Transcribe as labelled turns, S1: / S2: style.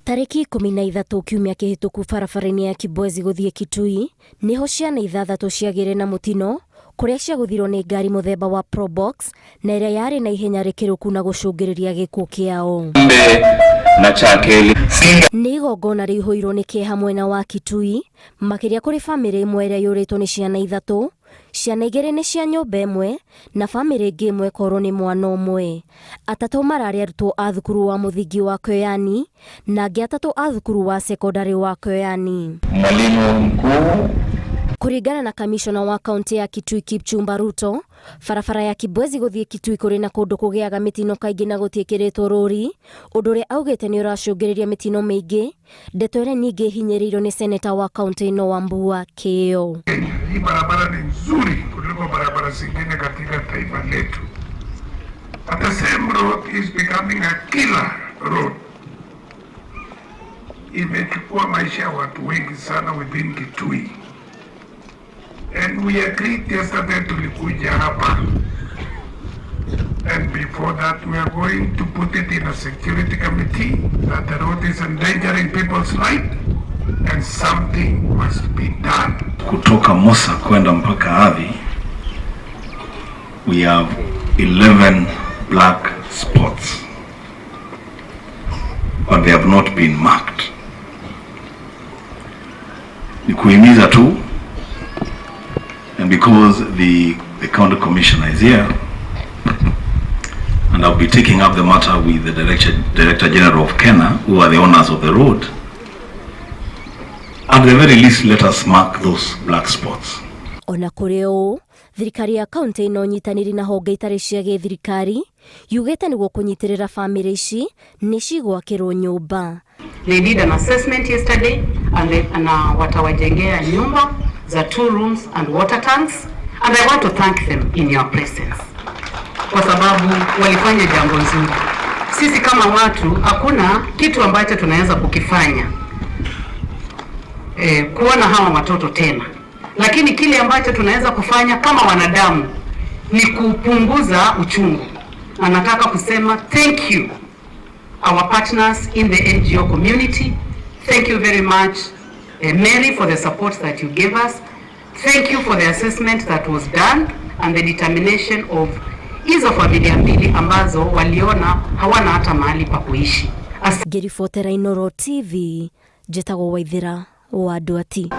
S1: Tarĩki 13 kiumia kĩhĩtũku barabara-inĩ ya Kibwezi gũthiĩ Kitui nĩho ciana ithathatũ ciagĩire na mũtino kũrĩa ciagũthirwo nĩ ngari mũthemba wa Probox na ĩrĩa yarĩ na ihenya rĩkĩrũku na gũcũngĩrĩria gĩkuũ kĩao.
S2: Na chakeli.
S1: Nĩ igongona rĩihũirwo nĩ kĩeha mwena wa Kitui, makĩria kũrĩ bamĩrĩ ĩmwe ĩrĩa yũrĩtwo nĩ ciana ithatũ. Ciana igĩrĩ nĩ cia nyũmba ĩmwe na bamĩrĩ ĩngĩ ĩmwe ĩkorwo nĩ mwana ũmwe. Atatũ mararĩ arutwo a thukuru wa mũthingi wa Kyoyani na angĩ atatũ a thukuru wa cekondarĩ wa Kyoyani.
S2: Mwalimu mkuu.
S1: Kũringana na kamishona wa kaunti ya Kitui Kipchumba Ruto, barabara ya Kibwezi gũthiĩ Kitui kũrĩ na kũndũ kũgĩaga mĩtino kaingĩ na gũtiĩkĩrĩtwo rũri, ũndũ ũrĩa augĩte nĩ ũracũngĩrĩria mĩtino mĩingĩ. Ndeto ĩrĩa ningĩ ĩhinyĩrĩirio nĩ seneta wa kaunti ĩno Wambua Kĩo.
S3: Hii barabara ni nzuri kuliko barabara zingine katika taifa letu. But the same road is becoming a killer road. Imechukua maisha ya watu wengi sana within Kitui. And we agreed yesterday tulikuja hapa. And before that we are going to put it in a security committee that the road is endangering people's life and something must be done.
S4: Kutoka Mosa kwenda mpaka Athi we have 11 black spots but they have not been marked. Ni kuhimiza tu, and because the county commissioner is here and I'll be taking up the matter with the Director General of KeNHA, who are the owners of the road. At the very least, let us mark those black spots.
S1: Ona kũrĩ ũũ, thirikari ya kaunti ĩno nyitanĩri na honge itarĩ cia gĩthirikari yugĩte nĩguo kũnyitĩrĩra bamĩrĩ ici nĩ cigwakĩrwo nyũmba.
S5: They did an assessment yesterday and na watawajengea nyumba za 2 rooms and water tanks, and I want to thank them in your presence kwa sababu walifanya jambo nzuri. Sisi kama watu hakuna kitu ambacho tunaweza kukifanya kuona hawa watoto tena, lakini kile ambacho tunaweza kufanya kama wanadamu ni kupunguza uchungu. Na nataka kusema thank you our partners in the NGO community. Thank you very much, Mary, for the support that you gave us. Thank you for the assessment that was done and the determination of hizo familia mbili ambazo waliona hawana hata mahali pa kuishi.
S1: Ngĩribotera Inooro TV, njĩtagwo Waithĩra wa Nduati.